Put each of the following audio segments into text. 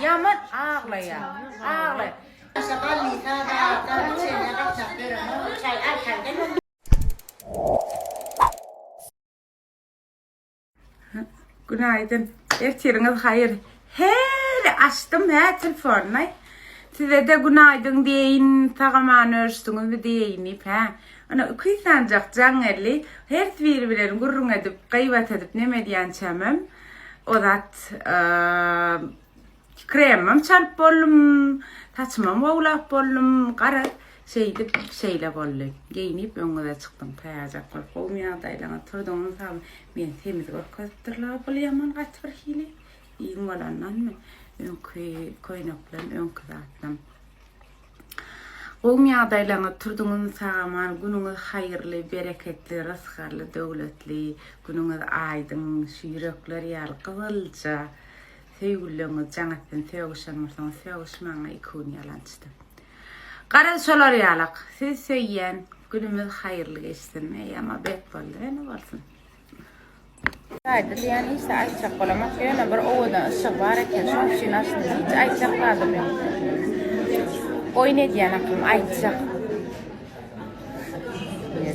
ýaman aglaýar. Aglaýar. Günaýdyn. Ertiriňiz haýyr. Häli açdym hä telefonyny. Size-de günaýdyn diýeýin, sag-aman örüşdiňizmi diýeýin diýip hä. Ana iki sanjak jaň geldi. Hersi biri bilen gürrüň edip, gybat edip neme edýänçämem o zat Kremimem çalyp boldum, saçymam gowlap boldum, garaz, şeýdip, şeýle boldy. Geýnip öňüňize çykdym, taýajak bolup, gowumy ýagdaýlaryňyz, turduňyzmy sagmy? Meni semiz görkezipdirler, bul ýaman gaty bir hili. Iň bolandanmy? Öňki köýneklem, öňki zatlam. Gowumy ýagdaýlaryňyz, turduňyzmy sag-aman, günüňiz haýyrly, bereketli, rysgally, döwletli, günüňiz aýdyň, şu ýürekler ýaly gyzylja. Söýgüliňiz jaň etsin sögüşen bolsaňyz sögüşmäňä iki gün ýalançyda. Garaz şolar ýalak. Sizi söýýän. Günümiz haýyrly geçsin. Eýýäm obed boldy ýene bolsun. Jaýda diýýän hiç aýtjak bolamok ýöne bir owadan yşygy bar eken şoň üçin açdym hiç aýtjak zadym ýok. Oýun edýän akym aýtjak.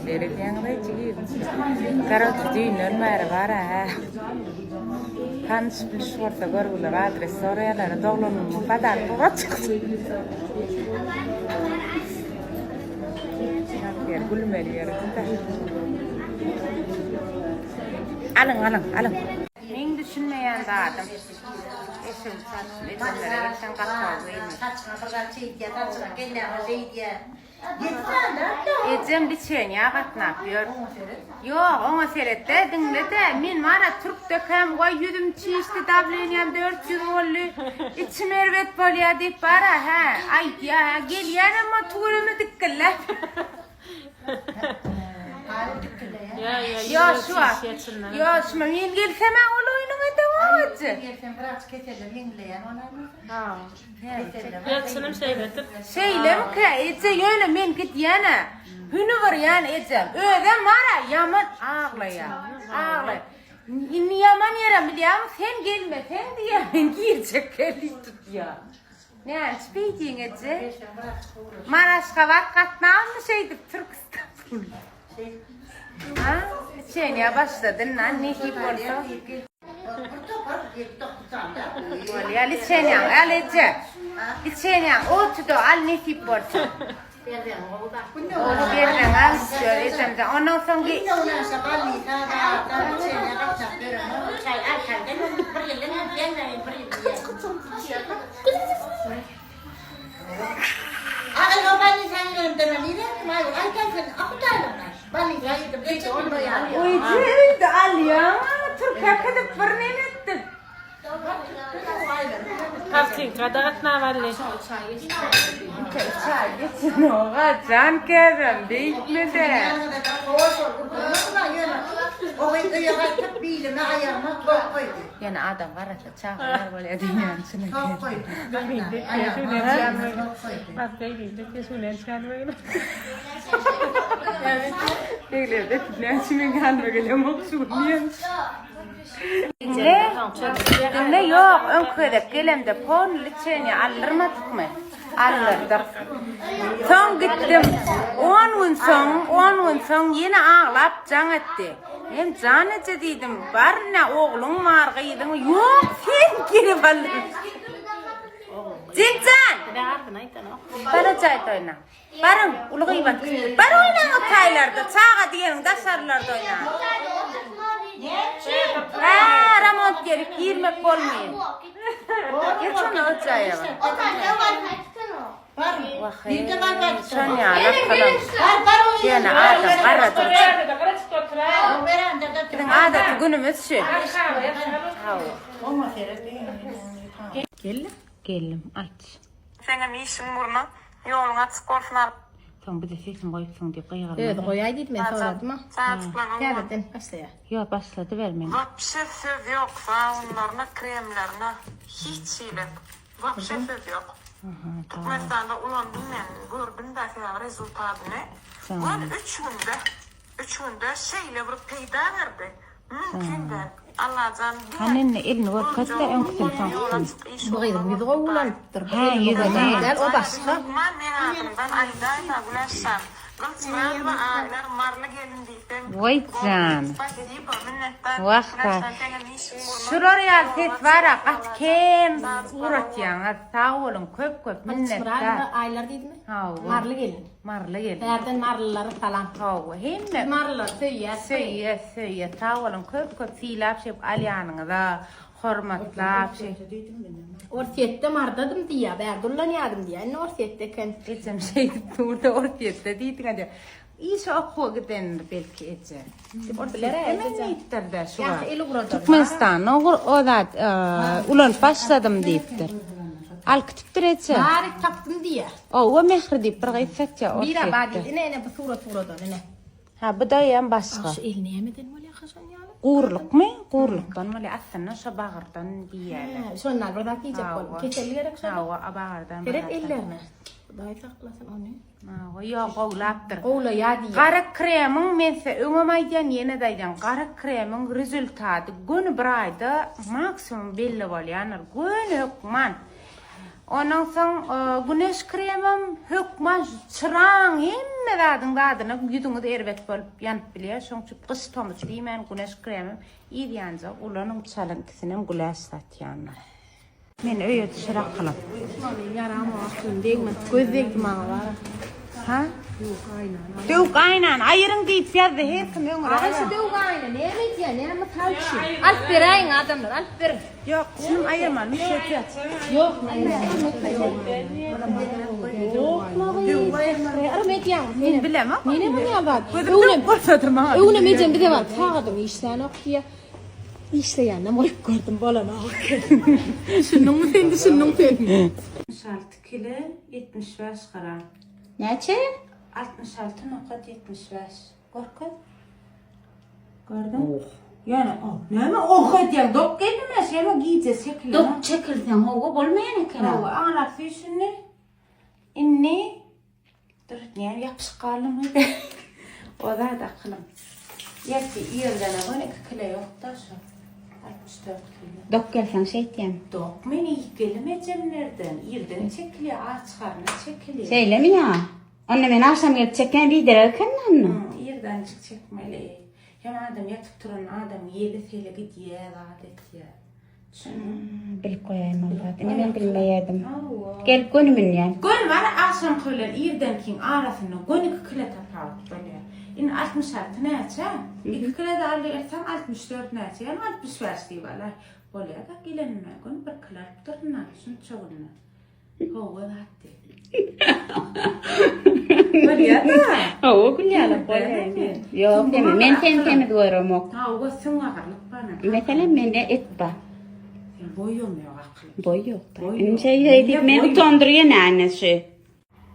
Seredýäňiz-aý jigim. Garoçi düýnden bäri bar-a hä. Tanyş biliş bolsa görgüler adres soraýarlar. Doglan günüňe podarka ugradyp. Ýer gülmeli ýeri. Alyň, alyň, alyň. Meň düşünmeýän zadym. Eşigiň saçyny ejenlere gelseň gataw geýmek. Saçyňa bir zat şeýdýär, saçyňa kelläňe şeýdýär. Ejem liçeniýa gatnap ýör. Ýok, oňa seret-de, diňle-de, men bar-a türkdekäm, waý ýüzüm çişdi, dawleniýam 400 boldy, içim erbet bolýar diýip bar-a, hä, aýdýar, hä, gelýänem o tüweleme dikgilläp. Ýok, şu wagt, ýok, şu men gelsem-ä ol oýnuň edewok eje. Gelsem biraz keseller ýeňilleýän bolarmy? Ýalçynym şeýledir. Şeýlemikä eje ýöne men gidýänä hüni burýan ejem özem bara ýaman aglaýa aglaýa indi ýaman ýerem bilýäňmi sen gelmeseň diýýä men girjek geldi tutýa näçe beýdiň eje Mara Aşgabat gatnawmy şeýdip Türküstan ha içenýä başladyn nesip bolsa. Bolýar, liçenýaň al eje. Liçenýaň otuda al nesip bolsa. Gowy berzeň al diýýär ejemjan. Ondan soň Öýde alýaň, türk äkidip bir neme etdik. Kartinka da gatnap aldy. Çaý geçenok-a, jan käbäm, beýtme-de. Ýöne adam garrasa çaga ýar bolýar diýýän çyn eken. Beglerde näçe meň ýanyma gelemok şu gün diýen. Diňle, diňle ýok, öňki gezek gelemde polny liçeniýa aldyrmadykmy? Aldyrdyk. Soň gitdim. On gün soň, on gün soň ýene aglap jaň etdi. Men jan eje diýdim, bar ine ogluň bar, gyzyň ýok, sen gelip aldyr. Jigjan! Bana jaýda oýna. Baryň, uly gybat gitdi. Bar oýnaň o taýlarda, çaga diýeniň daşarylarda oýnaň. Hä, ramont gelip girmek bolmaýar. Geç onda o jaýa bar. Wah, şon ýaly kylyň. Ýöne adam garradygyça. Biziň adaty günümiz şu. Hawa. Geldim. Geldim, aýt. Seňem işiň burna, ýoluň açyk bolsun al. Soň bize sesini goýupsyň diýip gygyrma. Özi goýaý diýdi men soradym-a. Täzeden başlaýar. Ýok başlady ber men. Wapşe söz ýok sabunlaryna kremlerine hiç hili wapşe söz ýok. Türkmenistanda ulandym men gördüm-dä sebäbi rezultadyny. Göni üç günde üç günde şeýle bir peýda berdi. Mümkin däl. Allajan diňe Hany indi elini görkezde öňküsini soňkusyny. Bu gyzyň ýüzi gowulanypdyr. Hä ýüzüni. Däl o başga. Hökman meň adymdan aýdaýda Güläşjan. Gylyçmyradowa Aýlar Maryly gelin diýseň. Waý jan. Spasibo minnetdar. Wah Güläşjan seňem işiň bolmaz. Şular ýaly ses bara gaty kem ugratýaňyz sag boluň köp köp minnetdar. Gylyçmyradowa Aýlar diýdimi? Hawa. Maryly gelin. Maryly gelin. Bärden marylylara salam. Hawa hemme. Biz marylylary söýýäs. Söýýäs söýýäs sag boluň köp köp sylap şeýp alýanyňyza hormatlap şeý. Orsýetde mardadym diýýä bärde ullanýadym diýýä indi orsýetde eken. Ejem şeýdip durda orsýetde diýdiňä diýýä. Işe okuwa gidendir belki eje. Orsýetde men diýipdir-de şu wagt. Türkmenistanda o zat ulanyp başladym diýipdir. Alyp gitipdir eje. Bary tapdym diýýä. Owa Mähri diýip bir gyz satýa Bira Orsýetde. bar diýdi ine ine bu surat uradan ine. Ha bu daýam başga. Şu el nämeden bolýa haşan ýaly? Gurlukmy? Gurlukdan bolýa. Aslynda şo bagyrdan diýýärler. Hä, şondan bir zat diýjek boldum. Keselli gerek şonda. Hawa, bagyrdan. Seret ellerine. Hudaý saklasyn ony. Hawa, ýok, gowlapdyr. Gowlaýa diýýär. Gara kremiň men size öňem aýdýan, ýene-de aýdýan, gara kremiň rezultady göni bir aýda maksimum belli bolýandyr. Göni hökman. Ondan soň güneş kremem hökman çyraň hemme zadyň zadyna ýüzüňiz erbet bolup ýanyp bilýär. Şoň üçin gyş tomus diýmän güneş kremem yz ýanjak ulanyň çalyň ikisinem güläş satýanlar. Meni öýe düşür akylym. Ýaram aklym degmedi. Göz degdi maňa bara. Ha? Döwük aýnany. Döwük aýnany aýyryň diýip ýazdy her kim öňüre. Aga şu döwük aýna näme edýär? Näme mysal üçin? Alyp beräýiň adamlar, alyp beriň. Ýok, şuny aýyrmaly, şeýtýär. Ýok, Ýok, edýäň. Men bilemok. Menem ýa zat. Gözüm döwük bolsa-da maňa. Öwnem ejem bize baryp sagadyň işlänok diýýär. Işleýänem goýup gördüm bolanok eken. Düşündiňmi sen düşündiň sen. 66 kile 75 gram. Näçe? 66 nokat 75. Görkez. Gördüň? Oh. Ýöne oh, näme oh edýäň? Dok geldim men şeýle gije çekildim. Dok çekilseň hawa bolmaýan eken. Hawa, aňlap süýşündi. Indi Dur, näme ýapyşyp galdymy? O zat akylym. Ýerti ýerden alan 2 kilo ýok-da şo. 64 kilo. Dok gelseň şeýtýän. Dok men iýip geldim ejemlerden. Irden çekilýär, aç garna çekilýär. Şeýlemi ýa? Onda men agşam gelip çekýän biderek eken onda. Irdenjik çekmeli. Hem adam ýatyp turan adam ýeli-seli gidýär, zat etýär. Bilip goýaýyn ol zat. Indi men bilmeýärdim. Gelip göni münýän. Göni bar agşamky bilen irdenkiň arasynda göni 2 kile tapawut bolýar. Indi 66 näçe? 2 kile de aldy etseň 64 näçe? Ýagny 65 diýip alaý. Bolýar-da gelenime göni 1 kile alyp durun-a şunça günde. Hawa zat diýip. Bolýar-da. Hawa gülýärler bolýar. Ýok semiz. Men seni semiz göremok. Hawa süň agyrlyk bar. Meselem mende et bar. Sen boýam ýok akyl. Boý ýok. Indi şeý diýip meni utandyrýar näme şu.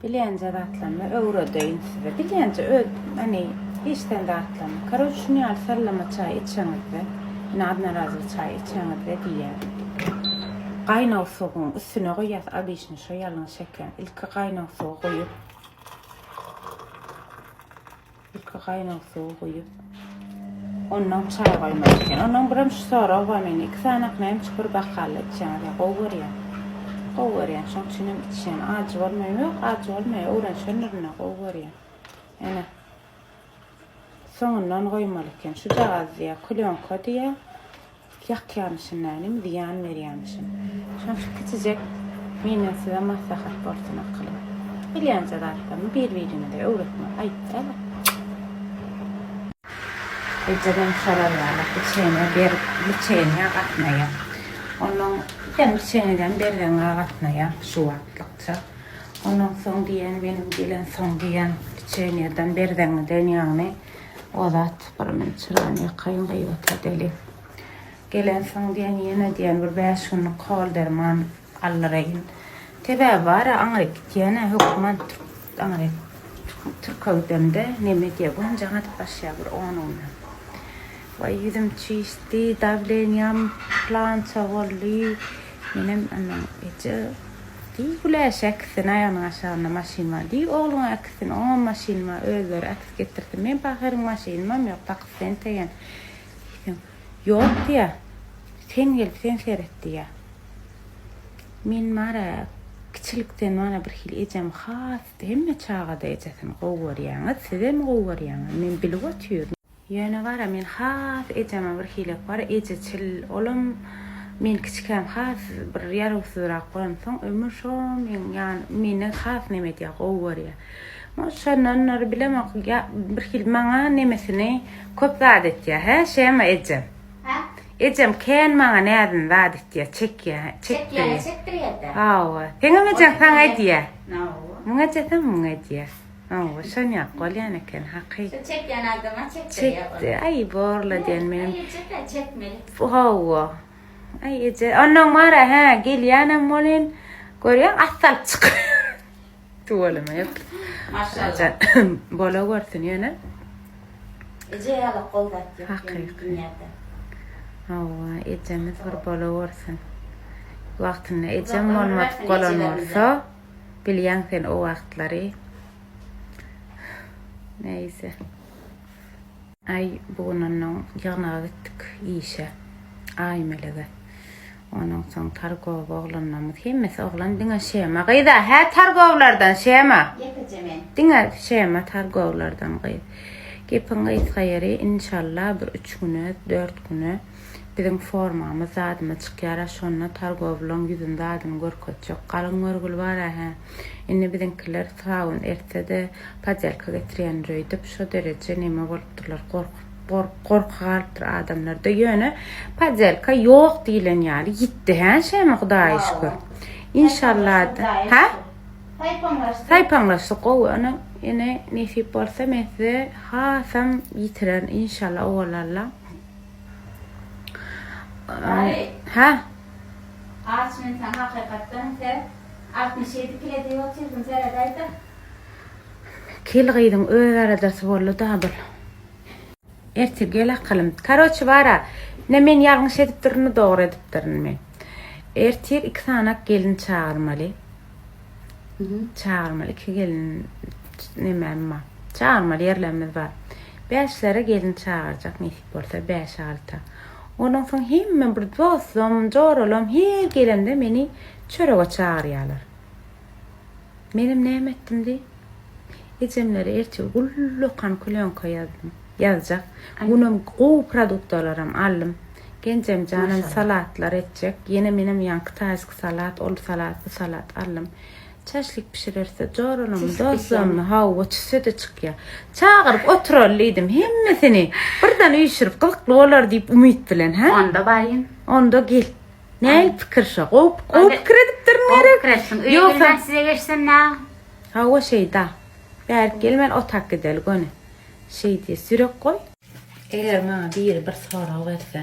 Bilýänje zatlarymy öwredeýin size. Bilýänje öz hani hiçden zatlarymy. Karoç şuny ýaly sallama çaý içeňizde, ine odnorazowy çaý içeňizde diýýän. Gaýnag suwuň üstüne goýýas obyçny şo ýalňyş eken. Ilki gaýnag suwy guýup Ilki gaýnag suwy guýup, ondan çaý goýmaly eken. Ondan birem şu sorag bar mende. Iki sany näme üçin bir bakalla içýäňiz? Ýa gowy görýän. Gowy görýän. Şoň üçin hem içýän. Ajy bolmaýar. Ýok, ajy bolmaýar. Öwrenişendirin-de gowy görýän. Ene. Soňundan goýmaly eken. Şujagaz diýýär, klýonka diýýär. Ýakýamyşyn nälim, zyýan berýämişin. Şoň şu kiçijek menden size maslahat bolsun akylym. Bilýänje zatlarymy bir-biriňize öwretmek aýyp däl. Ejenem şolar ýaly biçenä berip, biçenä gatnaýar. Onuň sen biçeneden berzeňňä gatnaýar şu wagtlykça. Ondan soň diýen benim gelen soň diýen biçeneden berzeňňiden ýagny O zat bir men çyrany ýakaýyn gybat edeli. Gelensoň diýen ýene diýen bir 5 günlük kol derman aldyraýyn. Sebäbi bar aňryk gitýän hökman türk aňryk türke gidemde neme diýe gün jaň atyp başlaýar bir 10 günden. Waý ýüzüm çişdi, dawleniýam plança boldy. Menem anam eje diý Güläş äkitsin aýagynyň aşagynda maşyn bar. Diý ogluňy äkitsin, oňam maşyny bar, özleri äkit getirsin. Men pahyryň maşynymam ýok, takysy entegem. Diýseň. Ýok diýýär. Sen gelip sen seret diýýär. Men bara kiçilikden mana bir hili ejem has hemme çagada ejesini gowy görýäňiz, sizem gowy görýäňiz. Men bilip otyryn. Ýöne bara men has ejeme bir hilek bar ejeçil olam men kiçikäm has bir ýarawsyzrak bolamsoň ömür şo meň ýan meni has neme edýär gowy görýär. Может şondandyr bilemok ýa bir hili maňa nemesini köp zat etýär hä şema ejem. Hä? Ejem kän maňa näzini zat etýär çekýär Çekýäne çekdirýär-dä. Hawa seňem ejeň saňa edýär. Hawa. Muň ejesem muňa edýär. Hawa, şonýak bolýan eken haky. Şu çekýän adama çekdirýär ol. Çekdi. Aý borla diýen menem. Aý eje-dä çekmeli. Hawa. Aý eje, onnoň bar-a hä, gelýänem welin, görýäň at salyp çykyp. Tüweleme ýok. Maşallah. Bola görsün ýöne. Eje ýaly gowy zat ýok ýöne dünýäde. Hawa, ejemiz bir bola görsün. Wagtynda ejem bolmadyk bolan bolsa. Bilýäň sen o wagtlary. Neýse. Aý bu gün onnoň ýygnaga gitdik işe. Aýmelege. Onuň soň targowy oglanlarymyz hemmesi oglan diňe Şema gyz-a hä targowlardan Şema. Ýekeje men. Diňe Şema targowlardan gyz. Gepiň gysga ýeri inşallah bir üç güne dört güne Biziň formamyz zadymyz çykýara şonda targowlaň ýüzüni zadyny görkezjek galyň görgüli bara hä indi biziňkiler sabyn ertsede podelka getirýändir öýdüp şo dereje neme bolupdyrlar gorkup gorky galypdyr adamlarda ýöne podelka ýok diýlen ýaly ýitdi hä şemi hudaýa şükür inşallah hä Saýpaňlaşdyk. Saýpaňlaşdyk gowy ony ine nesip bolsa men size hasam ýitirerin inşallah owalalla. Bary. Hä? Aç men saňa hakykatdan seret 67 kile diýip otyrdym seredäýdä. Kel gyzyň öz aladasy boldy da bul. Ertir gel akylym. Karoçi bara ne men ýalňyş edipdirinmi dogry edipdirinmi. Ertir iki sanak gelin çagyrmaly. Çagyrmaly iki gelin nemem bar. Çagyrmaly ýerlerimiz bar. Bäşlere gelin çagyrjak nesip bolsa bäş-alta. Ondan soň hemme bir dostlam, joralam her gelende meni çörege çagyrýarlar. Menem näme etdim diý. Ejemlere ertir ullakan klýonka ýazdym. Ýazjak. Günem gowy produktalaram aldym. Genjem janam salatlar etjek. Ýene menem ýaňky taýski salat, ol salat, bu salat aldym. Çaşlik bişirerse joralamy, dostlarymy, hawa, tüsse-de çykýar. Çagyryp oturaly diýdim hemmesini. Birden üýşürip gyzykly bolar diýip umyt bilen, hä? Onda barýyn. Onda gel. Nähili pikir şo? Gowy, gowy pikir edipdirin Gowy gerek? pikir etdiň. Öýe gelmän size geçsem nä? Hawa şeýda. Bärik gelmän otak gideli göni. Şeý diýýär, sürek goý. Eger maňa biri bir sorag berse,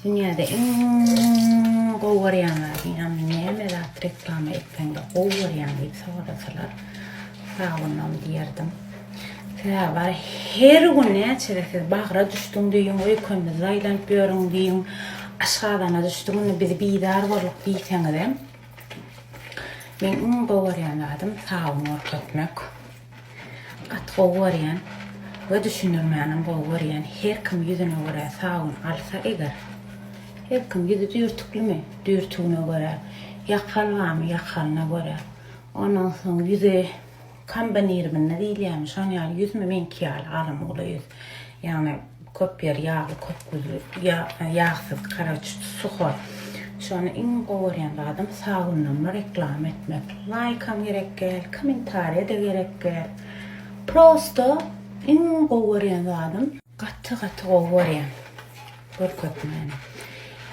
dünýäde iň gowy görýän zadyň ýagny näme zat reklama etseňde gowy görýäň diýip sorasalar, sabynam diýerdim. Sebäbi bar her gün näçe-de siz bagra düşdüň diýiň, öýkenimizde aýlanyp ýörüň diýiň, aşgazana düşdüň indi biz bizar bolduk diýseňizem, meň iň gowy görýän zadym sabyn görkezmek. Gaty gowy görýän we düşündirmänem gowy görýän her kim ýüzüne görä sabyn alsa eger her kim ýüzi düýrtüklimi düýrtügine görä ýakal barmy ýakalyna görä ondan soň ýüzi kombinirwinni diýilýärmi şon ýaly ýüzmi meňki ýaly galam uly ýüz ýagny Köp ýeri ýagly köp güzli ýagsyz karoç suhoý. Şony iň gowy görýän zadym sabynlama reklama etmek. Laýkam gerek däl, kommentariýa-da gerek däl. Prosto iň gowy görýän zadym gaty gaty gowy görýän görkezmäni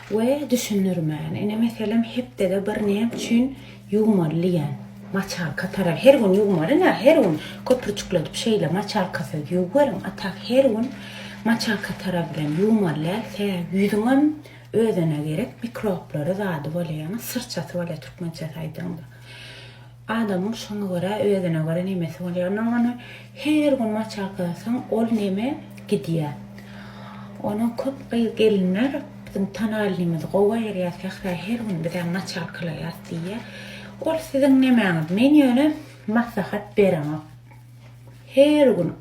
we düşündirmäni. Ine meselem hepdede bir näme üçin Ýuwmaly diýýän. Maçalka tarar. Her gün ýuwmaly nä, her gün köpürjikledip şeýle maçalkasyz ýuwuberiň. A tak her gün maçalka tarar bilen ýuwmaly däl. Sebäbi ýüzüňem özüne gerek mikroblary zady bolýar. Ýagny syrçasy bolýar türkmençesi aýdaňda. Adamyň şoňa görä özüne görä nemesi bolýar. Onnoň ony her gün maçalkalasaň ol neme gidýär. Onuň köp gyz gelinler Biziň tonalnymyzy gowy aýyrýar Sähra her gün bizem naçalkalaýas diýýär. Ol siziň nemäňiz men ýöne maslahat beremok. Her gün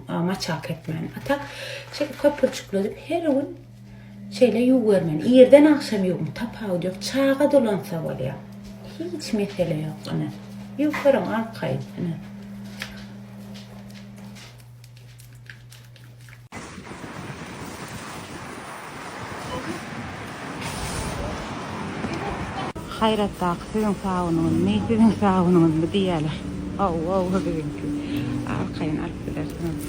maçalka etmäni. A tak şeýle köpürjikledip her gün. Şeýle ýuwubermeli. Irden agşam ýuwuň, tapawudy ýok. Çaga dolansa bolýar. Hiç mesele ýok ine. Ýuwup görüň arkaýyn ine. Haýratdaky siziň sabynyňyzmy, siziň sabynyňyzmy diýýärler. Hawa, hawa biziňki. Arkaýyn alyp bilersiňiz.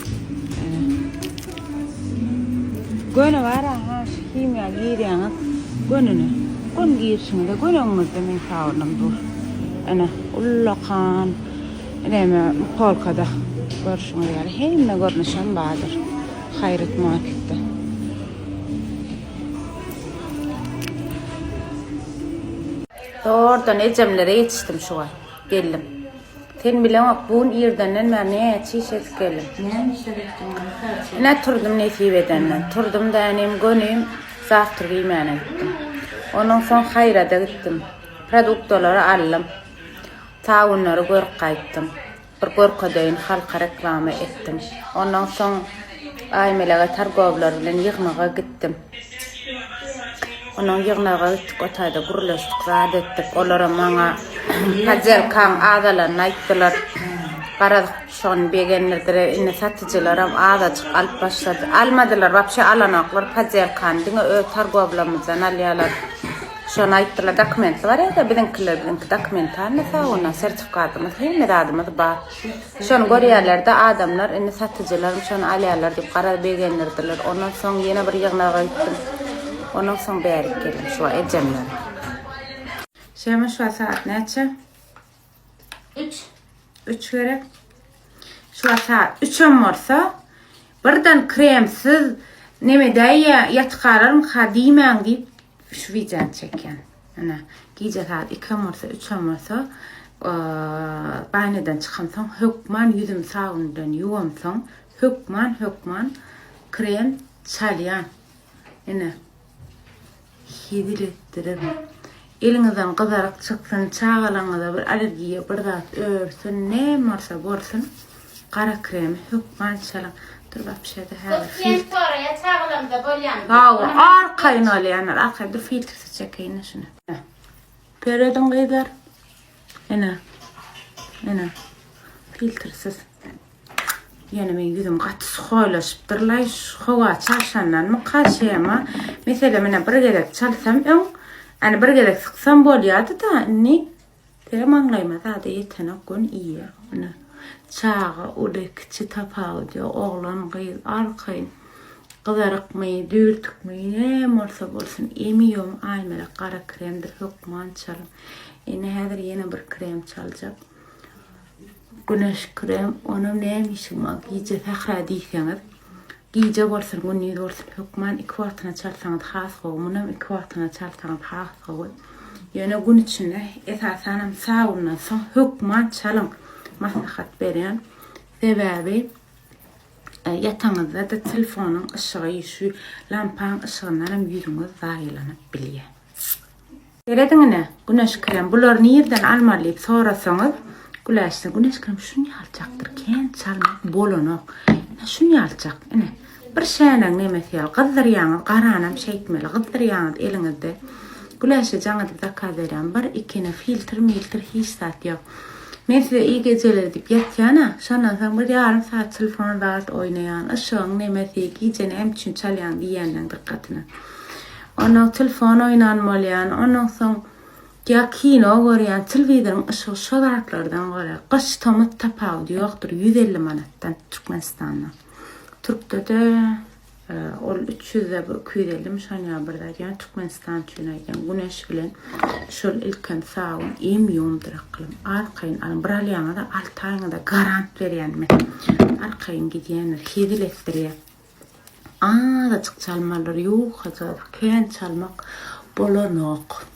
Göni bar ha, şu himiýa girýäňiz. Gönüne. Gön girişiňizde, gön öňüňizde meň sabynym dur. Ene, ullakan. Näme, polkada görşüňiz ýaly hemme görnüşem bardyr. Haýrat marketde. Zordan ejemlere ýetişdim şu wagt. Geldim. Sen bileňok, bu gün irdenden bäri näçe iş edip geldim. Näme işler etdiň? Ine turdum nesip edenden. Turdum da inim gönim zawtrak iýmäne gitdim. Ondan soň Haýrada gitdim. Produktalary aldym. Sabunlary görüp gaýtdym. Bir görkezeýin halka reklama etdim. Ondan soň Aýmelege targowlar bilen ýygnaga gitdim. Ondan ýygnaga gitdik, o taýda gürleşdik, zat etdik. Olaram maňa poddelkaň azalanyny aýtdylar. Garaz, şony begendirdiler. Indi satyjylaram azajyk alyp başlady. Almadylar, wapşe alanoklar poddelkany, diňe öz targowlamyzdan alýarlar. Şony aýtdylar, dokumentli barýada biziňkiler, biziňki dokumentalnyý sauna, sertifikatymyz, hemme zadymyz bar. Şony görýärlerde adamlar, indi satyjylarym şony alýarlar diýip garaz begendirdiler. Ondan soň ýene bir ýygnaga gitdim. Ondan soň bärik geldim şu ejemlere. Şema şu saat näçe? 3. 3 gerek. Şu saat 3-em bolsa birden kremsiz neme däýýä ýatyp galarmyka diýmäň diýip şu wideony çekýän. Ine, gije saat 2-em bolsa, 3-em bolsa, banýadan çykamsoň hökman ýüzümi sabyn bilen ýuwamsoň, hökman hökman krem çalýan. Ine. Hezil etdirip. Eliňizden gyzaryk çyksyn, çagalaryňyza bir allergiýa bir zat örsün, näme bolsa bolsun, gara kremi hökman çalyň. Dur wapşe-de häzir Köp klient soraýar çagalarymyza bolýamy diýip. Hawa, arkaýyn alýanlar, arkaýyn. Dur filtrsiz çekeýin-de şuny. Serediň gyzlar. Ine. Ine. Filtrsiz. Ýöne meň ýüzüm gaty suhoýlaşypdyrlaý, howa çalşandanmyka şema. Meselem ine bir gezek çalsam öň, ýani bir gezek syksam bolýardy-da, indi sere maňlaýyma zada ýetenok gün iýýär. Ine çaga uly kiçi tapawudy ýok, oglan gyz arkaýyn gyzarykmy, düwürtikmi näme bolsa bolsun emi ýom aýmelek gara kremdir hökman çalyň. Indi häzir ýene bir krem çaljak. Güneş krem onam näme işiň bar gije sähra diýseňiz gije bolsun gündiz bolsun hökman iki wagtyna çalsaňyz has gowy munam iki wagtyna çalsaňyz has gowy ýöne gün içinde esasanam sabundan soň hökman çalyň maslahat berýän sebäbi ýataňyzda-da telefonyň yşygy şu lampaň yşygyndanam ýüzüňiz zaýalanyp bilýär. Serediň ine, güneş krem, bulary nirden almaly diýip sorasaňyz, Güläşde güneş krem şuny ýaljakdyr, kän çalmak bolanok. Ine şuny ýaljak, ine. Bir şänegiň nemesi ýaly gyzdyrýaňyz, garanam şeýtmeli, gyzdyrýaňyz eliňizde. Güläşe jaň edip zakaz berýän, bir, iki, ine filtr-miltr hiç zat ýok. Men size iyi geceler diýip ýatýan-a, şondan soň bir ýarym saat telefon zat oýnaýan, yşygyň nemesi, gije näme üçin çalýaň diýýänleň dykgatyna. Onnoň telefon oýnan bolýan, onnoň soň ýa kino görýän, telwizoryň yşygy şo zatlardan görä gyş tomus tapawudy ýokdur 150 manatdan Türkmenistanda. Türkde-de ol 300-de bu 250 mi şon ýaly bir zat ýöne Türkmenistan üçin aýdýan güneş bilen şol ilkem sabyn em ýumdyr akylym arkaýyn alyň bir alýaňyza 6 aýyňyza garant berýän men arkaýyn gidýändir hezil etdirýär. Azajyk çalmalydyr, ýukaja kän çalmak bolanok.